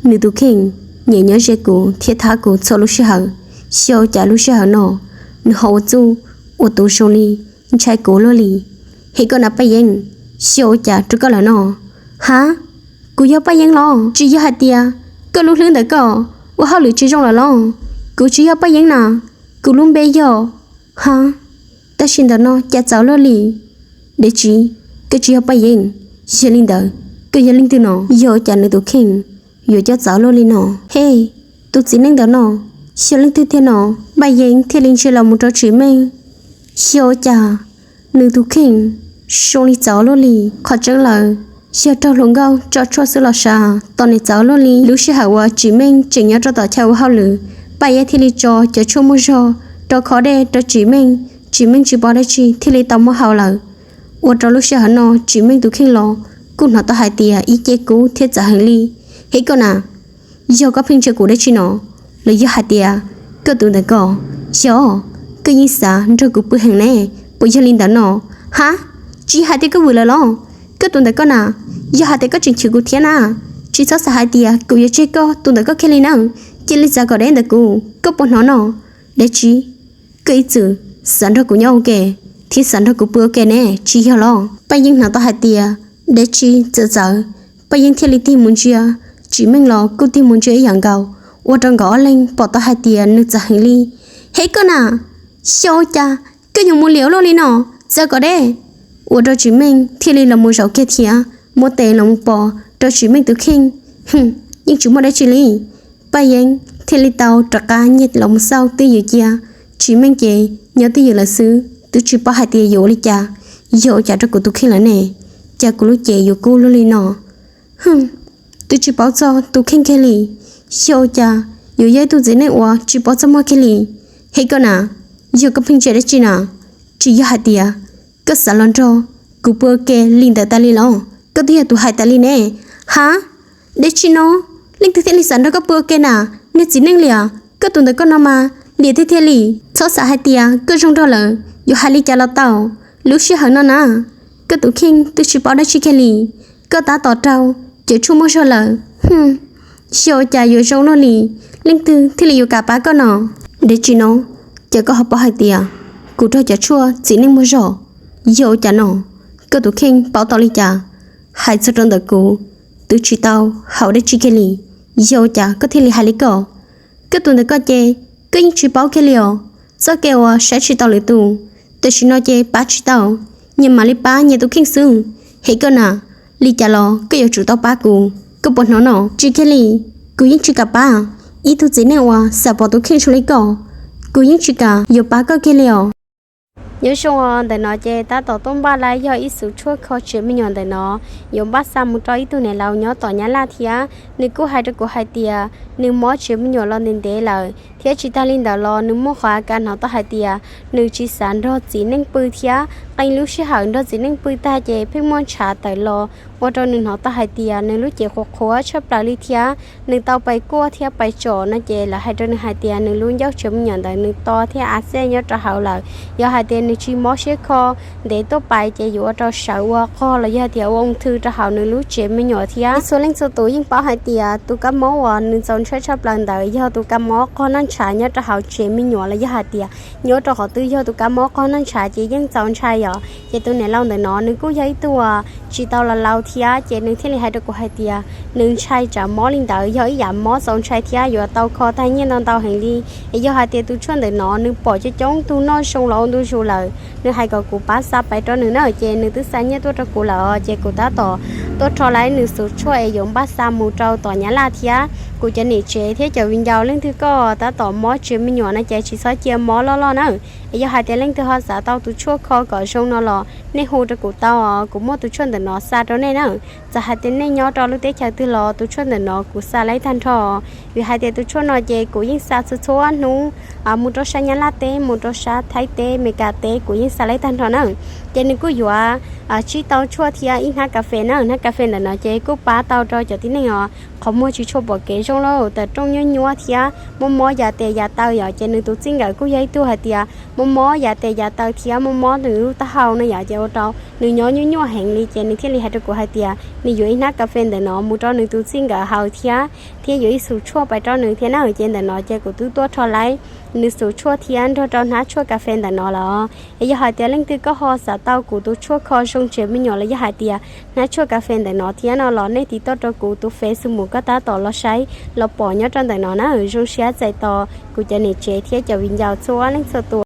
Nws tus kheej nyiam nyob ze kuv thiab thab kuv txhua lub sij hawm, xyov cas lub sij hawm no nws ho ua txuj ua tus zoo li ntshai kuv luaj li. Hem koj na Paj Yeeb, xyov cas rau koj lawm no. Ha, kuv yog Paj Yeeb los? Tsis yog hais tias koj lub hlwb ntawm koj ua hauj lwm tsis zoo lawm los? Kuv tsis yog Paj Yeeb na, kuv lub npe yog, ha, tab sis ntawm no cas txawv luaj li. Dab tsi? Koj tsis yog Paj Yeeb, yog li ntawd koj yog leej twg no? Yog cas nws tus kheej yuav coj txawv luaj li no? Hej, tus txiv neej ntawm no yog leej twg tiag no? Paj Yeeb thiaj li ntsia los mus rau Tsim Meej. Xyov cas nws tus kheej zoo li txawv luaj li. Qhov tseeb lawm, yog raug hluas nkauj tso tshuaj xwb los sav, tos niam txawv luaj li. Lub sij hawm uas Tsim Meej tseem nyob rau tom chaw ua hauj lwm, Paj Yeeb thiaj li tso cov tshuaj muaj zog rau khob dej rau Tsim Meej. Tsim Meej tsis pom dab tsi thiaj li tau muab haus lawm. Ua rau lub sij hawm no Tsim Meej tus kheej los kuj hnov tau hais tias ib ce kub thiab txawv heev li. Hem koj na, yog koj pheej ntsia kuv dab tsi no? Los yog hais tias koj tus ntawm ko? Xyov, koj yeej xav nrog kuv pw heev ne, puas yog li ntawd no? Ha, tsis hais tias koj vwm lawm los? Koj tus ntawm koj na, yog hais tias koj tseem chwv kuv thiab na, tsis txhob xav hais tias kuv yuav tseg koj tus ntawm koj kiag li na. Cia li txav kom deb ntawm kuv, koj puas hnov no? Dab tsi? Koj ib txwm xav nrog kuv nyob ua ke thiab xav nrog kuv pw ua ke ne, tsis yog los? Paj Yeeb hnov tau hais tias dab tsi txawv txawv, Paj Yeeb thiaj li tig mus ntsia Tsim Meej los kuj tig mus ntsia ib yam nkaus, ua rau nkawd ob leeg pom tau hais tias nws txawv heev li. Hem koj na, xyov cas koj yuav mus liam luaj li no, txav kom deb. Ua rau Tsim Meej thiaj li los mus zaum kiag thiab muab tes los mus pos rau Tsim Meej tus kheej. Hwm, yeej tsis muaj dab tsi li. Paj Yeeb thiaj li tau rov qab nyiag los mus xauj twj ywm cia. Tsim Meej ces nyob twj ywm lawm xwb, twb tsis paub hais tias yuav ua li cas. Yog ua cas rau kuv tus kheej lawm ne? Cas kuv lub cev yuav kub luaj li no? Hwm, twb tsis paub txog tus kheej kiag li. Xyov ua cas yuav yog ib tug txiv neej uas tsis paub txaj muag kiag li. Hem koj na, yog koj pheej ntsia dab tsi na? Tsis yog hais tias koj xav los nrog kuv pw ua ke li ntawd tas li los? Koj twb yog tus hais tas li ne. Ha, dab tsi no? Leej twg thiaj li xav nrog koj pw ua ke na? Niag txiv neej liam, koj tus ntawm koj no mas liam tiag tiag li. Txhob xav hais tias koj zoo nraug lawm yuav hais li cas los tau. Lub sij hawm no na, koj tus kheej twb tsis paub dab tsi kiag li. Koj tab tom raug cov tshuaj muaj zog lawm. Hwm, xyov ua cas yuav zoo luaj li, leej twg thiaj li yuav kam pab koj no? Dab tsi no? Ces koj ho paub hais tias kuv raug cov tshuaj txiv neej muaj zog? Yog ua cas no? Koj tus kheej paub tau li cas? Hais txog rau ntawm kuv, twb tsis tau haus dab tsi kiag li. Yog ua cas koj thiaj li hais li ko? Koj tus ntawm koj ces koj yeej tsis paub kiag li os. Txoj kev uas saib tsis taus lwm tus, tam sim no ces pab tsis tau, nyias mam li pab nyias tus kheej xwb. Hem koj na, li cas los koj yuav tsum tau pab kuv, koj puas hnov no? Tsis kiag li, kuv yeej tsis kam pab. Ib tug txiv neej uas xav pom tus kheej zoo li koj, kuv yeej tsis kam yuav pab koj kiag li os. Nyob zoo os, ntawm no ces tab tom tuaj npaj lawm yog ib xuv tshuaj kho tsev me nyuam ntawm no, yuav npaj xa mus rau ib tug niam laus nyob tom Nyab Laj thiab. Nws kuj hais rau kuv hais tias nws mob tsev me nyuam los ntev ntev lawm, thiab tsis tag li ntawd los nws muaj qhov a kas hnov tau hais tias nws tsis xav nrog txiv neej pw thiab qee lub sij hawm nrog txiv neej pw tag ces pheej muaj ntshav tawm los, ua rau nws hnov tau hais tias nws lub cev qhuav qhuav tshaj plaws li thiab. Nws tau pais kuaj thiab pais tsom no ces lawv hais rau nws hais tias nws lub ncauj tsev me nyuam ntawd nws to thiab a xej nyob rau hauv lawm. Yog hais tias nws tsis mob siab kho ntev tuaj pais ces yuav ua rau sawv ua qog los yog tias ua ung thư rau hauv nws lub tsev me nyuam thiab. Txhua leej txhua tus yeej paub hais tias tus kab mob uas nws txaus ntshai tshaj plaws ntawd yog tus kab mob qog noj ntshav nyob rau hauv tsev me nyuam los yog hais tias nyob rau qhov twg yog tus kab mob qog noj ntshav ces yeej txaus ntshai yom. Ces tus niam laus ntawm no nws kuj yog ib tug uas tsis tau los laus thiab ces nws thiaj li hais rau kuv hais tias nws ntshai tsam mob li ntawd yog ib yam mob txaus ntshai thiab yuav tau kho tag nyiaj ntau ntau heev li. Es yog hais tias tus tshuaj ntawm no nws pom coob coob tug noj zoo los ua ntu zus lawm, nws hais kom kuv pab xa pais rau nws na, ces nws twb xa nyiaj tuaj rau kuv lawm os. Ces kuv tab tom tuaj rho lawm nws xuv tshuaj es yuav npaj xa mus rau tom Nyab Laj thiab. Kuv cov niam tsev thiab cov viv ncaus leej twg koj tab tom mob tsev me nyuam no ces tsis txhob cia mob loj loj na. Es yog hais tias leej twg ho xav tau tus tshuaj kho kom zoo no los nej hu rau kuv tau, kuv muaj tus tshuaj ntawm no xa rau nej na. Txawm hais tias nej nyob rau lub teb chaws twg los tus tshuaj ntawm no kuv xa laib tag nrho. Vim hais tias tus tshuaj no ces kuv yeej xa txhua txhua hnub, mus rau sab Nyab Laj teb, mus rau sab Thaib teb, Meskas teb kuv yeej xa laib tag nrho na. Ces nws kuj yuav tsib tau tshuaj thiab ib hnab kas fes na. Hnab kas fes ntawm no ces kuj pab tau rau cov tib neeg os qhov muag tsis tshua pom kev zoo lawm, tawm rooj nyuaj nyuaj thiab mob mob yav tes yav taw yom. Ces nws tus txij nkawm kuj yog ib tug hais tias mob mob yav tes yav taw thiab mob mob nws lub taub hau no yom, ces ua rau nws nyob nyuaj nyuaj heev li. Ces nws thiaj li hais rau kuv hais tias nws yuav ib hnab kas fes ntawm no mus rau nws tus txij nkawm haus thiab, thiab yuav ib xus tshuaj pais rau nws thiab na. Ces ntawm no ces kuv twb tuaj rho laib nws xus tshuaj thiab nrog rau hnab tshuaj kas fes ntawm no lawm. Es yog hais tias leej twg koj ho xav tau kuv tus tshuaj kho zoo ntsev me nyuam los yog hais tias hnab tshuaj kas fes ntawm no thiab no los nej tiv toj rau kuv tus Facebook koj tab tom los saib los pom nyob rau ntawm no na. Zoo siab txais tos kuv cov niam tsev thiab cov viv ncaus txhua leej txhua tus.